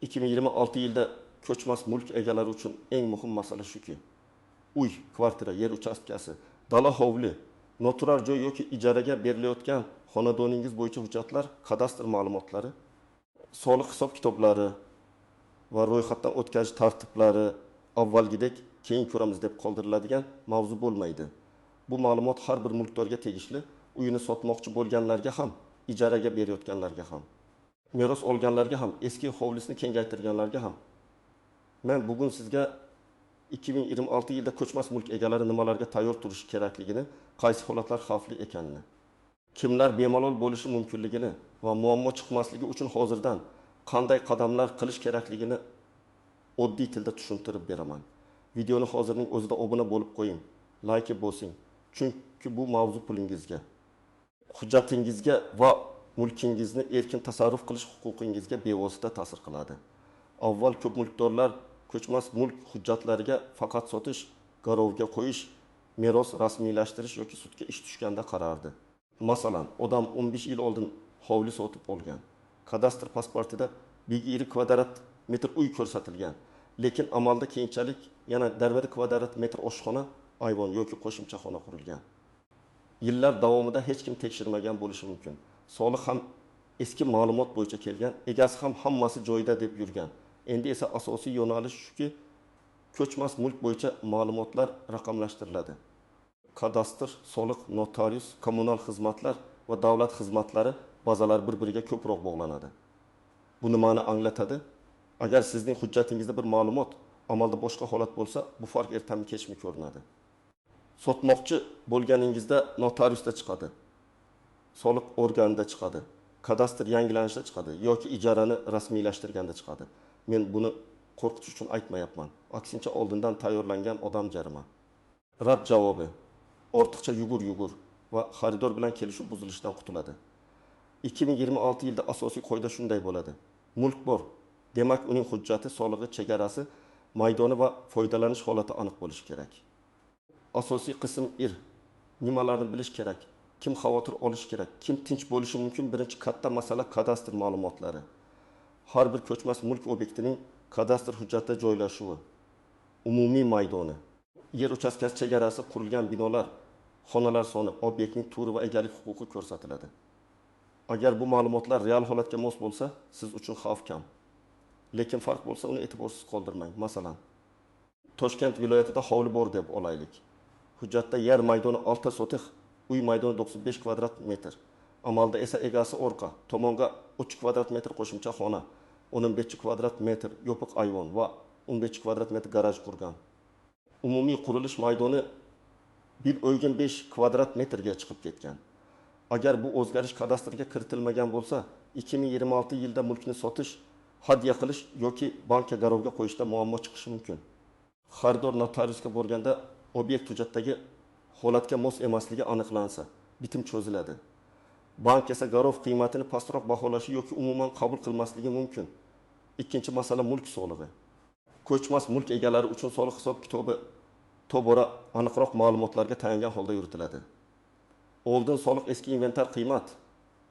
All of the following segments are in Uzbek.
2026 yilda ko'chmas mulk egalari uchun eng muhim masala shuki: uy, kvartira, yer uchastkasi, dala, hovli, noturar joy yoki ijaraga berilayotgan xonadoningiz bo'yicha hujjatlar, kadastr ma'lumotlari, soliq hisob kitoblari va ro'yxatdan o'tkazish tartiblari avvalgidek keyin ko'ramiz deb qoldiriladigan mavzu bo'lmaydi. Bu ma'lumot har bir mulkdorga tegishli: uyini sotmoqchi bo'lganlarga ham, ijaraga berayotganlarga ham, meros olganlarga ham, eski hovlisini kengaytirganlarga ham. Men bugun sizga 2026 yilda ko'chmas mulk egalari nimalarga tayyor turishi kerakligini, qaysi holatlar xavfli ekanini, kimlar bemalol bo'lishi mumkinligini va muammo chiqmasligi uchun hozirdan qanday qadamlar qilish kerakligini oddiy tilda tushuntirib beraman. Videoni hozirning o'zida obuna bo'lib qo'ying, layk bosing, chunki bu mavzu pulingizga, hujjatingizga va mulkingizni erkin tasarruf qilish huquqingizga bevosita ta'sir qiladi. Avval ko'p mulkdorlar ko'chmas mulk hujjatlariga faqat sotish, garovga qo'yish, meros rasmiylashtirish yoki sudga ish tushganda qarardi. Masalan, odam 15 yil oldin hovli sotib olgan. Kadastr pasportida 1 kvadrat metr uy ko'rsatilgan. Lekin amalda keyinchalik yana 1,5 kvadrat metr oshxona, ayvon yoki qo'shimcha xona qurilgan. Yillar davomida hech kim tekshirmagan bo'lishi mumkin. Soliq ham eski ma'lumot bo'yicha kelgan, egasi ham hammasi joyida deb yurgan. Endi esa asosiy yo'nalish shuki, ko'chmas mulk bo'yicha ma'lumotlar raqamlashtiriladi. Kadastr, soliq, notarius, kommunal xizmatlar va davlat xizmatlari bazalari bir-biriga ko'proq bog'lanadi. Bu nimani anglatadi? Agar sizning hujjatingizda bir ma'lumot, amalda boshqa holat bo'lsa, bu farq ertami kechmi ko'rinadi. Sotmoqchi bo'lganingizda notariusda chiqadi, soliq organida chiqadi, kadastr yangilanishda chiqadi yoki ijarani rasmiylashtirganda chiqadi. Men buni qo'rqitish uchun aytmayapman. Aksincha, oldindan tayyorlangan odam jarima. Rad javobi, ortiqcha yugur-yugur va xaridor bilan kelishuv buzilishidan qutuladi. 2026 yilda asosiy qoida shunday bo'ladi. Mulk bor, demak uning hujjati, solig'i, chegarasi, maydoni va foydalanish holati aniq bo'lishi kerak. Asosiy qism nimalarni bilish kerak, kim xavotir olishi kerak, kim tinch bo'lishi mumkin. Birinchi katta masala kadastr ma'lumotlari. Har bir ko'chmas mulk obyektining kadastr hujjatida joylashuvi, umumiy maydoni, yer uchastkasi chegarasi, qurilgan binolar, xonalar soni, obyektning turi va egalik huquqi ko'rsatiladi. Agar bu ma'lumotlar real holatga mos bo'lsa, siz uchun xavf kam. Lekin farq bo'lsa, uni e'tiborsiz qoldirmang. Masalan, Toshkent viloyatida hovli bor deb olaylik. Hujjatda yer maydoni 6 sotix, uy maydoni 95 kvadrat metr. Amalda esa egasi orqa tomonga 3 kvadrat metr qo'shimcha xona, 15 kvadrat metr yopiq ayvon va 15 kvadrat metr garaj qurgan. Umumiy qurilish maydoni 1,5 kvadrat metrga chiqib ketgan. Agar bu o'zgarish kadastrga kiritilmagan bo'lsa, 2026 yilda mulkni sotish, hadya qilish yoki bankka garovga qo'yishda muammo chiqishi mumkin. Xaridor notariusga borganda obyekt hujjatdagi holatga mos emasligi aniqlansa, bitim cho'ziladi. Bank esa garov qiymatini pastroq baholashi yoki umuman qabul qilmasligi mumkin. Ikkinchi masala mulk solig'i. Ko'chmas mulk egalari uchun soliq hisob kitobi tobora aniqroq ma'lumotlarga tayangan holda yuritiladi. Oldin soliq eski inventar qiymat,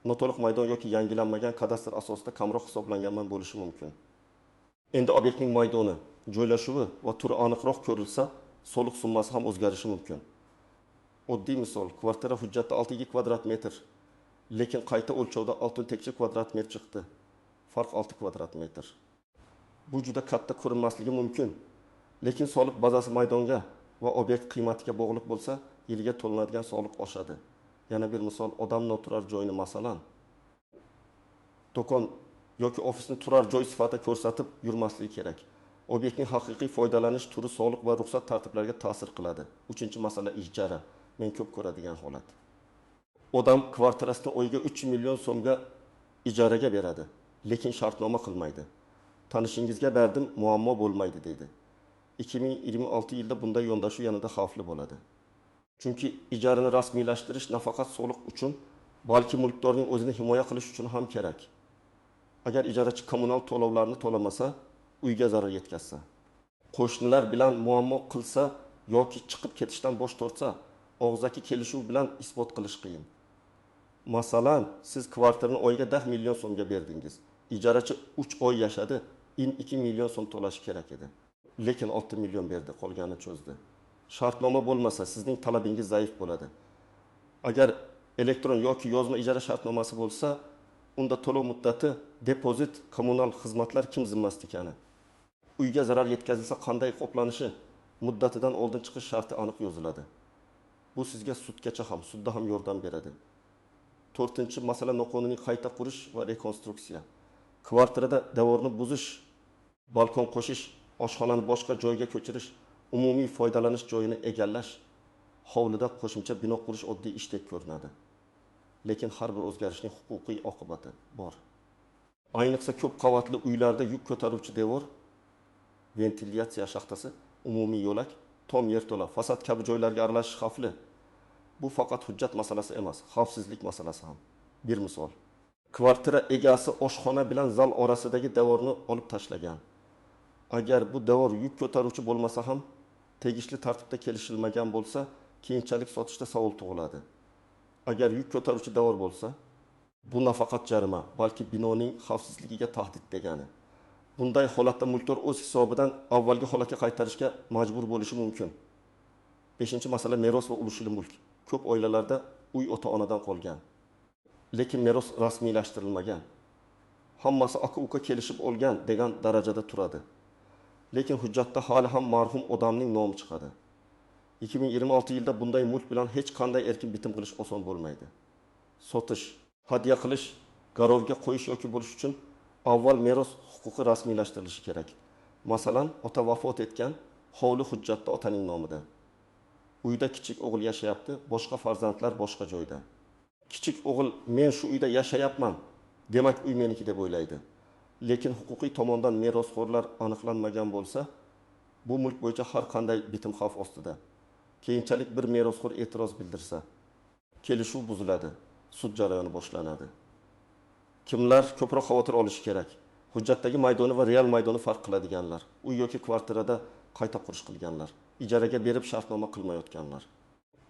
noto'liq maydon yoki yangilanmagan kadastr asosida kamroq hisoblanganman bo'lishi mumkin. Endi obyektning maydoni, joylashuvi va turi aniqroq ko'rilsa, soliq summasi ham o'zgarishi mumkin. Oddiy misol, kvartira hujjatda 6 kvadrat metr, lekin qayta o'lchovda 6 kvadrat metr chiqdi. Farq 6 kvadrat metr. Bu juda katta ko'rinmasligi mumkin. Lekin soliq bazasi maydonga va obyekt qiymatiga bog'liq bo'lsa, yiliga to'lanadigan soliq oshadi. Yana bir misol, odam noturar joyni, masalan, do'kon yoki ofisni turar joy sifatida ko'rsatib yurmasligi kerak. Obyektning haqiqiy foydalanish turi soliq va ruxsat tartiblariga ta'sir qiladi. Uchinchi masala ijara. Men ko'p ko'radigan holat. Odam kvartirasini oyiga 3 million so'mga ijaraga beradi, lekin shartnoma qilmaydi. Tanishingizga berdim, muammo bo'lmaydi deydi. 2026 yilda bunday yondashuv yanada xavfli bo'ladi. Chunki ijarani rasmiylashtirish nafaqat soliq uchun, balki mulkdorning o'zini himoya qilish uchun ham kerak. Agar ijarachi kommunal to'lovlarni to'lamasa, uyga zarar yetkazsa, qo'shnilar bilan muammo qilsa yoki chiqib ketishdan bosh tortsa, og'zaki kelishuv bilan isbot qilish qiyin. Masalan, siz kvartirani oyiga 10 million so'mga berdingiz. Ijarachi 3 oy yashadi, 2 million so'm to'lashi kerak edi. Lekin 6 million berdi, qolganini cho'zdi. Shartnoma bo'lmasa, sizning talabingiz zaif bo'ladi. Agar elektron yoki yozma ijara shartnomasi bo'lsa, unda to'lov muddati, depozit, kommunal xizmatlar kim zimmasida ekani, uyga zarar yetkazilsa qanday qoplanishi, muddatidan oldin chiqish sharti aniq yoziladi. Bu sizga sudgacha ham, sudda ham yordam beradi. To'rtinchi masala noqonuniy qayta qurish va rekonstruksiya. Kvartirada devorni buzish, balkon qo'shish, oshxonani boshqa joyga ko'chirish, umumiy foydalanish joyini egallash, hovlida qo'shimcha bino qurish oddiy ishdek ko'rinadi. Lekin har bir o'zgarishning huquqiy oqibati bor. Ayniqsa ko'p qavatli uylarda yuk ko'taruvchi devor, ventilyatsiya shaxtasi, umumiy yo'lak, tom yerto'la, fasad kabi joylarga aralashish xavfli. Bu faqat hujjat masalasi emas, xavfsizlik masalasi ham. Bir misol. Kvartira egasi oshxona bilan zal orasidagi devorni olib tashlagan. Agar bu devor yuk ko'taruvchi bo'lmasa ham, tegishli tartibda kelishilmagan bo'lsa, keyinchalik sotishda savol tug'iladi. Agar yuk ko'taruvchi devor bo'lsa, bu nafaqat jarima, balki binoning xavfsizligiga tahdid degani. Bunday holatda mulkdor o'z hisobidan avvalgi holatga qaytarishga majbur bo'lishi mumkin. 5. masala meros va ulushli mulk. Ko'p oilalarda uy ota-onadan qolgan. Lekin meros rasmiylashtirilmagan. Hammasi aka-uka kelishib olgan degan darajada turadi. Lekin hujjatda hali ham marhum odamning nomi chiqadi. 2026 yilda bunday mulk bilan hech qanday erkin bitim qilish oson bo'lmaydi. Sotish, hadya qilish, garovga qo'yish yoki bo'lish uchun avval meros huquqi rasmiylashtirilishi kerak. Masalan, ota vafot etgan, hovli hujjatda otaning nomida. Uyda kichik o'g'il yashayapti, boshqa farzandlar boshqa joyda. Kichik o'g'il men shu uyda yashayapman, demak uy meniki deb o'ylaydi. Lekin huquqiy tomondan merosxo'rlar aniqlanmagan bo'lsa, bu mulk bo'yicha har qanday bitim xavf ostida. Keyinchalik bir merosxo'r e'tiroz bildirsa, kelishuv buziladi, sud jarayoni boshlanadi. Kimlar ko'proq xavotir olishi kerak? Hujjatdagi maydoni va real maydoni farq qiladiganlar, uy yoki kvartirada qayta qurish qilganlar, ijaraga berib shartnoma qilmayotganlar,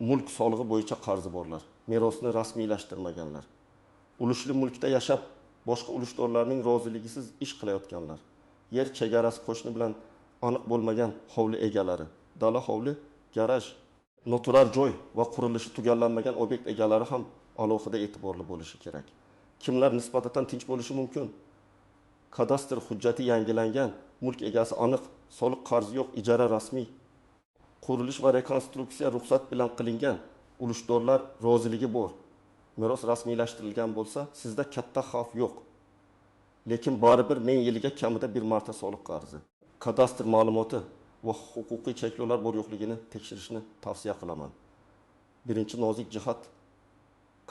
mulk solig'i bo'yicha qarzi borlar, merosni rasmiylashtirmaganlar, ulushli mulkda yashab boshqa ulushdorlarning roziligisiz ish qilayotganlar, yer chegarasi qo'shni bilan aniq bo'lmagan hovli egalari, dala hovli, garaj, noturar joy va qurilishi tugallanmagan obyekt egalari ham alohida e'tiborli bo'lishi kerak. Kimlar nisbatan tinch bo'lishi mumkin? Kadastr hujjati yangilangan, mulk egasi aniq, soliq qarzi yo'q, ijara rasmiy, qurilish va rekonstruksiya ruxsat bilan qilingan, ulushdorlar roziligi bor, meros rasmiylashtirilgan bo'lsa, sizda katta xavf yo'q. Lekin baribir ming yilga kamida bir marta soliq qarzi, kadastr ma'lumoti va huquqiy cheklovlar bor yo'qligini tekshirishni tavsiya qilaman. Birinchi nozik jihat,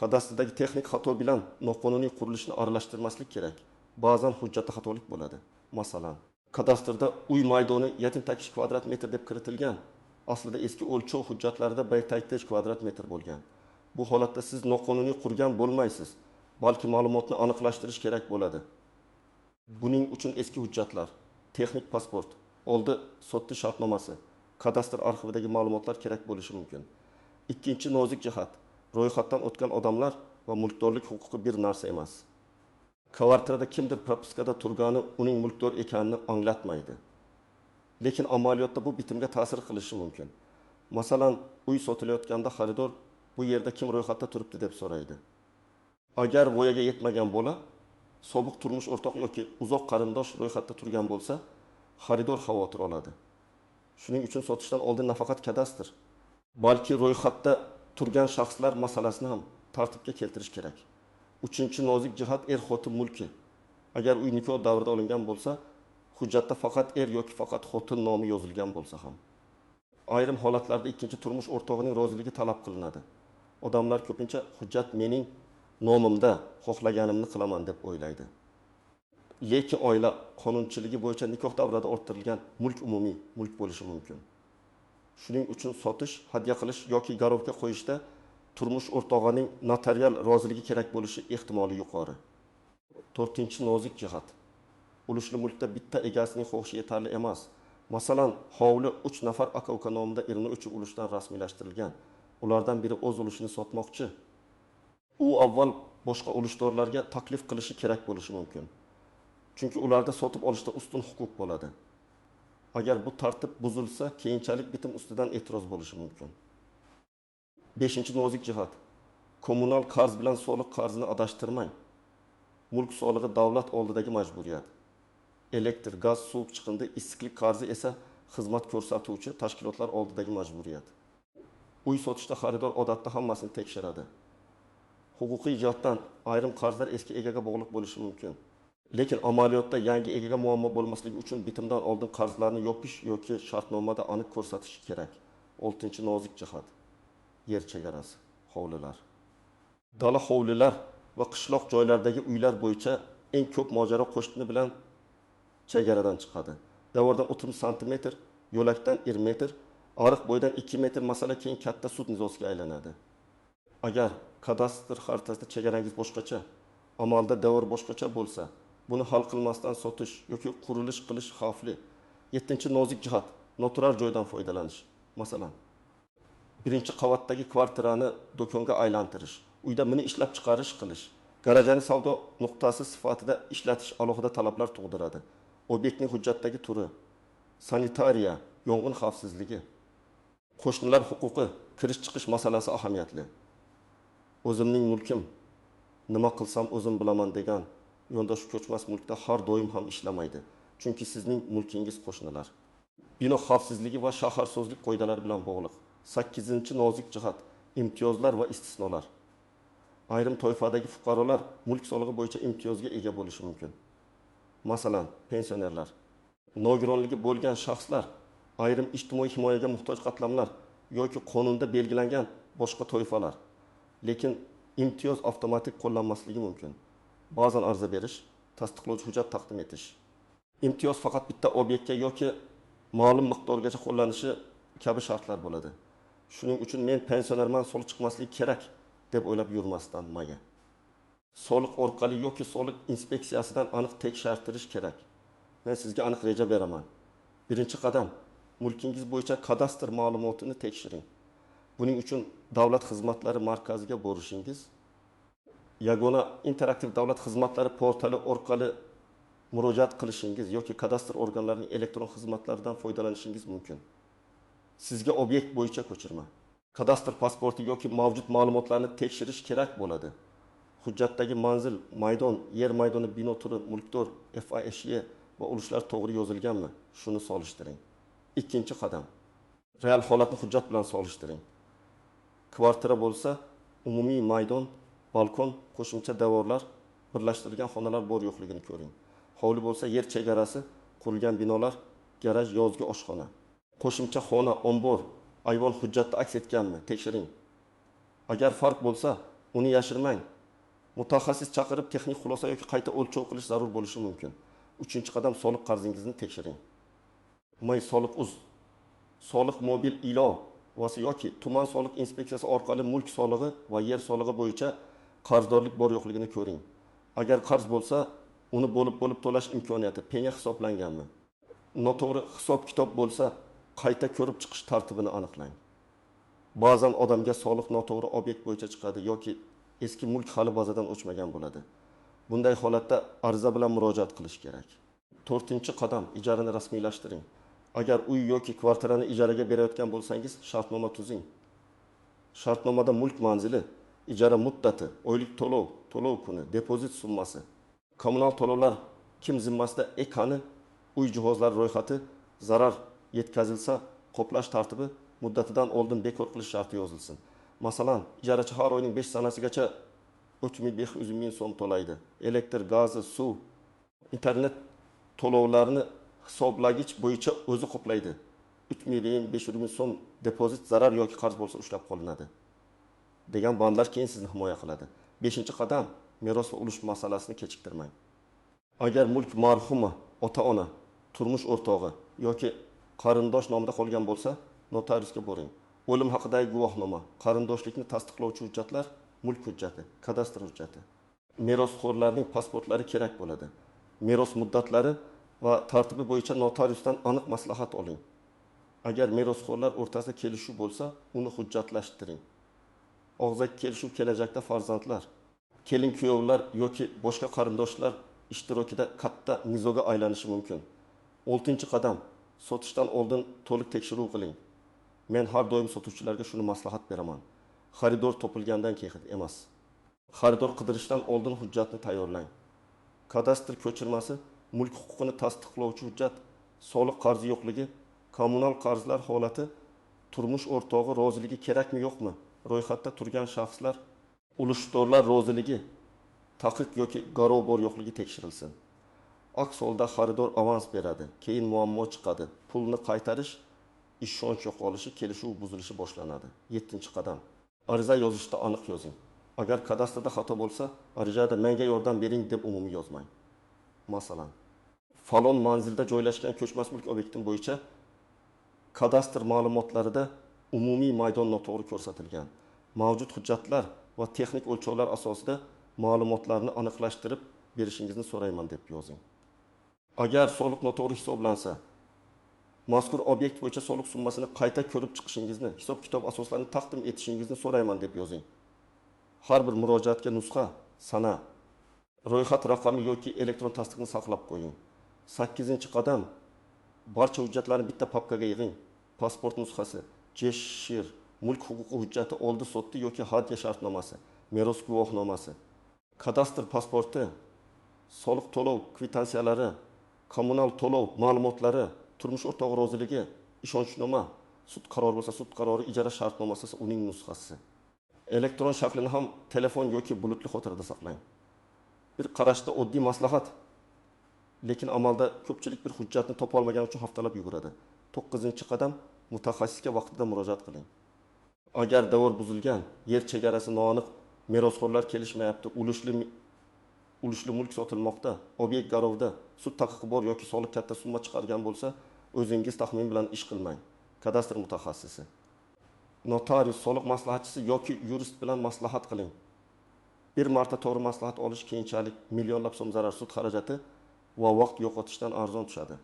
kadastrdagi texnik xato bilan noqonuniy qurilishni aralashtirmaslik kerak. Ba'zan hujjatda xatolik bo'ladi. Masalan, kadastrda uy maydoni 7,8 kvadrat metr deb kiritilgan. Aslida eski o'lchov hujjatlarida 1,8 kvadrat metr bo'lgan. Bu holatda siz noqonuniy qurgan bo'lmaysiz, balki ma'lumotni aniqlashtirish kerak bo'ladi. Buning uchun eski hujjatlar, texnik pasport, oldi sotdi shartnomasi, kadastr arxividagi ma'lumotlar kerak bo'lishi mumkin. Ikkinchi nozik jihat, ro'yxatdan o'tgan odamlar va mulkdorlik huquqi bir narsa emas. Kvartirada kimdir propiskada turgani uning mulkdor ekanini anglatmaydi. Lekin amaliyotda bu bitimga ta'sir qilishi mumkin. Masalan, uy sotilayotganda xaridor bu yerda kim ro'yxatda turibdi deb so'raydi. Agar voyaga yetmagan bola, sobiq turmush o'rtoq yoki uzoq qarindosh ro'yxatda turgan bo'lsa, xaridor xavotir oladi. Shuning uchun sotishdan oldin nafaqat kadastr, balki ro'yxatda turgan shaxslar masalasini ham tartibga keltirish kerak. Uchinchi nozik jihat er-xotin mulki. Agar uy nikoh davrida olingan bo'lsa, hujjatda faqat er yoki faqat xotin nomi yozilgan bo'lsa ham. Ayrim holatlarda ikkinchi turmush o'rtog'ining roziligi talab qilinadi. Odamlar ko'pincha hujjat mening nomimda, xohlaganimni qilaman deb o'ylaydi. Lekin oila qonunchiligi bo'yicha nikoh davrida orttirilgan mulk umumiy mulk bo'lishi mumkin. Shuning uchun sotish, hadya qilish yoki garovga qo'yishda turmush o'rtog'ining notarial roziligi kerak bo'lishi ehtimoli yuqori. To'rtinchi nozik jihat. Ulushli mulkda bitta egasining xohishi yetarli emas. Masalan, hovli 3 nafar aka-uka nomida 23 ulushdan rasmiylashtirilgan. Ulardan biri o'z ulushini sotmoqchi. U avval boshqa ulushdorlarga taklif qilishi kerak bo'lishi mumkin. Chunki ularda sotib olishda ustun huquq bo'ladi. Agar bu tartib buzilsa, keyinchalik bitim ustidan e'tiroz bo'lishi mumkin. Beshinchi nozik jihat. Kommunal qarz bilan soliq qarzini adashtirmang. Mulk solig'i davlat oldidagi majburiyat. Elektr, gaz, suv chiqindi, issiqlik qarzi esa xizmat ko'rsatuvchi tashkilotlar oldidagi majburiyat. Uy sotishda xaridor odatda hammasini tekshiradi. Huquqiy jihatdan ayrim qarzlar eski egaga bog'liq bo'lishi mumkin. Lekin amaliyotda yangi egaga muammo bo'lmasligi uchun bitimdan oldin qarzlarni yopish yoki shartnomada aniq ko'rsatish kerak. Oltinchi nozik jihat. Yer chegarasi, hovlilar. Dala hovlilar va qishloq joylardagi uylar bo'yicha eng ko'p mojaro qo'shni bilan chegaradan chiqadi. Devordan 30 sm, yo'lakdan 1 metr, ariq bo'yidan 2 metr masala keyin katta sud nizosiga aylanadi. Agar kadastr xaritasida chegarangiz boshqacha, amalda devor boshqacha bo'lsa, buni hal qilmasdan sotish yoki qurilish qilish xavfli. Yettinchi nozik jihat, noturar joydan foydalanish. Masalan, birinchi qavatdagi kvartirani do'konga aylantirish, uyda mini ishlab chiqarish qilish, garajani savdo nuqtasi sifatida ishlatish alohida talablar tug'diradi. Obyektning hujjatdagi turi, sanitariya, yong'in xavfsizligi, qo'shnilar huquqi, kirish chiqish masalasi ahamiyatli. O'zimning mulkim, nima qilsam o'zim bilaman degan yondashuv ko'chmas mulkda har doim ham ishlamaydi. Chunki sizning mulkingiz qo'shnilar. Bino xavfsizligi va shaharsozlik qoidalari bilan bog'liq. 8-chi nozik jihat, imtiyozlar va istisnolar. Ayrim toifadagi fuqarolar mulk solig'i bo'yicha imtiyozga ega bo'lishi mumkin. Masalan, pensionerlar, nogironligi bo'lgan shaxslar, ayrim ijtimoiy himoyaga muhtoj qatlamlar yoki qonunda belgilangan boshqa toifalar. Lekin imtiyoz avtomatik qo'llanmasligi mumkin. Ba'zan arza berish, tasdiqlovchi hujjat taqdim etish. Imtiyoz faqat bitta obyektga yoki ma'lum miqdorgacha qo'llanishi kabi shartlar bo'ladi. Shuning uchun men pensionerman, soliq chiqmasligi kerak deb o'ylab yurmasdan maga. Soliq orqali yoki soliq inspeksiyasidan aniq tekshirtirish kerak. Men sizga aniq reja beraman. Birinchi qadam, mulkingiz bo'yicha kadastr ma'lumotini tekshiring. Buning uchun davlat xizmatlari markaziga borishingiz, yagona interaktiv davlat xizmatlari portali orqali murojaat qilishingiz yoki kadastr organlarining elektron xizmatlaridan foydalanishingiz mumkin. Sizga obyekt bo'yicha ko'chirma, kadastr pasporti yoki mavjud ma'lumotlarni tekshirish kerak bo'ladi. Hujjatdagi manzil, maydon, yer maydoni, bino turi, mulkdor, FISH va ulushlar to'g'ri yozilganmi? Shuni solishtiring. Ikkinchi qadam, real holatni hujjat bilan solishtiring. Kvartira bo'lsa, umumiy maydon, balkon, qo'shimcha devorlar, birlashtirilgan xonalar bor yo'qligini ko'ring. Hovli bo'lsa, yer chegarasi, qurilgan binolar, garaj, yozgi oshxona. Qo'shimcha xona, ombor, ayvon hujjatda aks etganmi? Tekshiring. Agar farq bo'lsa, uni yashirmang. Mutaxassis chaqirib texnik xulosa yoki qayta o'lchov qilish zarur bo'lishi mumkin. Uchinchi qadam, soliq qarzingizni tekshiring. My soliq uz, soliq mobil ilovasi yoki tuman soliq inspeksiyasi orqali mulk solig'i va yer solig'i bo'yicha qarzdorlik bor yo'qligini ko'ring. Agar qarz bo'lsa, uni bo'lib-bo'lib to'lash imkoniyati penya hisoblanganmi? Noto'g'ri hisob-kitob bo'lsa, qayta ko'rib chiqish tartibini aniqlang. Ba'zan odamga soliq noto'g'ri obyekt bo'yicha chiqadi yoki eski mulk hali bazadan o'chmagan bo'ladi. Bunday holatda arza bilan murojaat qilish kerak. To'rtinchi qadam, ijarani rasmiylashtiring. Agar uy yoki kvartirani ijaraga berayotgan bo'lsangiz, shartnoma tuzing. Shartnomada mulk manzili, ijara muddati, oylik to'lov, to'lov kuni, depozit summasi, kommunal to'lovlar kim zimmasida ekani, uy jihozlari ro'yxati, zarar yetkazilsa qoplash tartibi, muddatidan oldin bekor qilish sharti yozilsin. Masalan, ijarachi har oyning 5 sanasigacha 3500 ming so'm to'laydi. Elektr, gazi, suv, internet to'lovlarini hisoblagich bo'yicha o'zi qoplaydi. 3 million 500 ming so'm depozit zarar yoki qarz bo'lsa ushlab qolinadi degan bandlar keyin sizni himoya qiladi. 5-qadam, meros va ulush masalasini kechiktirmang. Agar mulk marhuma, ota-ona, turmush o'rtog'i yoki qarindosh nomida qolgan bo'lsa, notariusga boring. O'lim haqidagi guvohnoma, qarindoshlikni tasdiqlovchi hujjatlar, mulk hujjati, kadastr hujjati. Merosxo'rlarning pasportlari kerak bo'ladi. Meros muddatlari va tartibi bo'yicha notariusdan aniq maslahat oling. Agar merosxo'rlar o'rtasida kelishuv bo'lsa, uni hujjatlashtiring. Og'zaki kelishuv kelajakda farzandlar, kelin-kuyovlar yoki boshqa qarindoshlar ishtirokida katta nizoga aylanishi mumkin. 6-qadam. Sotishdan oldin to'liq tekshiruv qiling. Men har doim sotuvchilarga shuni maslahat beraman. Xaridor topilgandan keyin emas. Xaridor qidirishdan oldin hujjatni tayyorlang. Kadastr ko'chirmasi, mulk huquqini tasdiqlovchi hujjat, soliq qarzi yo'qligi, kommunal qarzlar holati, turmush o'rtog'i roziligi kerakmi yo'qmi, ro'yxatda turgan shaxslar, ulushdorlar roziligi, taqiq yoki garov bor yo'qligi tekshirilsin. Aks holda xaridor avans beradi, keyin muammo chiqadi, pulni qaytarish, ishonch yo'qolishi, kelishuv buzilishi boshlanadi. 7-qadam. Ariza yozishda aniq yozing. Agar kadastrda xato bo'lsa, arizada "menga yordam bering" deb umumiy yozmang. Masalan, falon manzilda joylashgan ko'chmas mulk obyektim bo'yicha kadastr ma'lumotlarida umumiy maydon noto'g'ri ko'rsatilgan. Mavjud hujjatlar va texnik o'lchovlar asosida ma'lumotlarni aniqlashtirib berishingizni so'rayman deb yozing. Agar soliq noto'g'ri hisoblansa, mazkur obyekt bo'yicha soliq summasini qayta ko'rib chiqishingizni, hisob-kitob asoslarini taqdim etishingizni so'rayman deb yozing. Har bir murojaatga nusxa, sana, ro'yxat raqami yoki elektron tasdiqni saqlab qo'ying. 8-qadam. Barcha hujjatlarni bitta papkaga yig'ing. Pasport nusxasi, JSHIR, mulk huquqi hujjati oldi-sotdi yoki hadya shartnomasi, meros guvohnomasi, kadastr pasporti, soliq to'lov kvitansiyalari, kommunal to'lov ma'lumotlari, turmush o'rtog'i roziligi, ishonchnoma, sud qarori bo'lsa sud qarori, ijara shartnomasi esa uning nusxasi. Elektron shaklini ham telefon yoki bulutli xotirada saqlang. Bir qarashda oddiy maslahat, lekin amalda ko'pchilik bir hujjatni topa olmagani uchun haftalab yuguradi. 9-qadam. Mutaxassisga vaqtida murojaat qiling. Agar devor buzilgan, yer chegarasi noaniq, merosxo'rlar kelishmayapti, ulushli mulk sotilmoqda, obyekt garovda, sud taqiqi bor yoki soliq katta summa chiqargan bo'lsa, o'zingiz taxmin bilan ish qilmang. Kadastr mutaxassisi, notarius, soliq maslahatchisi yoki yurist bilan maslahat qiling. Bir marta to'g'ri maslahat olish keyinchalik millionlab so'm zarar, sud xarajati va vaqt yo'qotishdan arzon tushadi.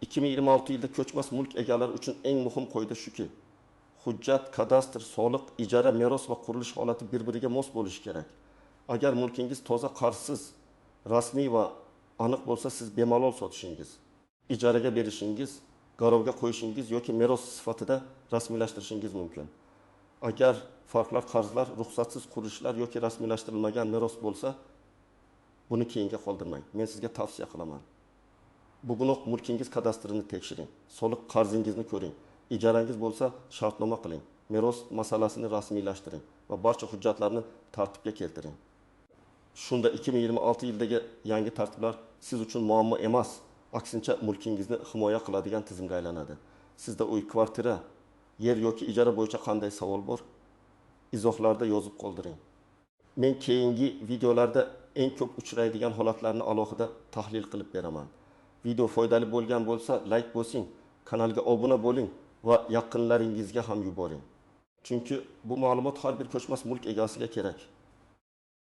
2026 yilda ko'chmas mulk egalari uchun eng muhim qoida shuki, hujjat, kadastr, soliq, ijara, meros va qurilish holati bir-biriga mos bo'lishi kerak. Agar mulkingiz toza, qarzsiz, rasmiy va aniq bo'lsa, siz bemalol sotishingiz, ijaraga berishingiz, garovga qo'yishingiz yoki meros sifatida rasmiylashtirishingiz mumkin. Agar farqlar, qarzlar, ruxsatsiz qurilishlar yoki rasmiylashtirilmagan meros bo'lsa, buni keyinga qoldirmang. Men sizga tavsiya qilaman. Bugunoq mulkingiz kadastrini tekshiring, soliq qarzingizni ko'ring, ijarangiz bo'lsa shartnoma qiling, meros masalasini rasmiylashtiring va barcha hujjatlarni tartibga keltiring. Shunda 2026 yildagi yangi tartiblar siz uchun muammo emas, aksincha mulkingizni himoya qiladigan tizimga aylanadi. Sizda uy, kvartira, yer yoki ijara bo'yicha qanday savol bor? Izohlarda yozib qoldiring. Men keyingi videolarda eng ko'p uchraydigan holatlarni alohida tahlil qilib beraman. Video foydali bo'lgan bo'lsa, like bosing, kanalga obuna bo'ling va yaqinlaringizga ham yuboring. Chunki bu ma'lumot har bir ko'chmas mulk egasiga kerak.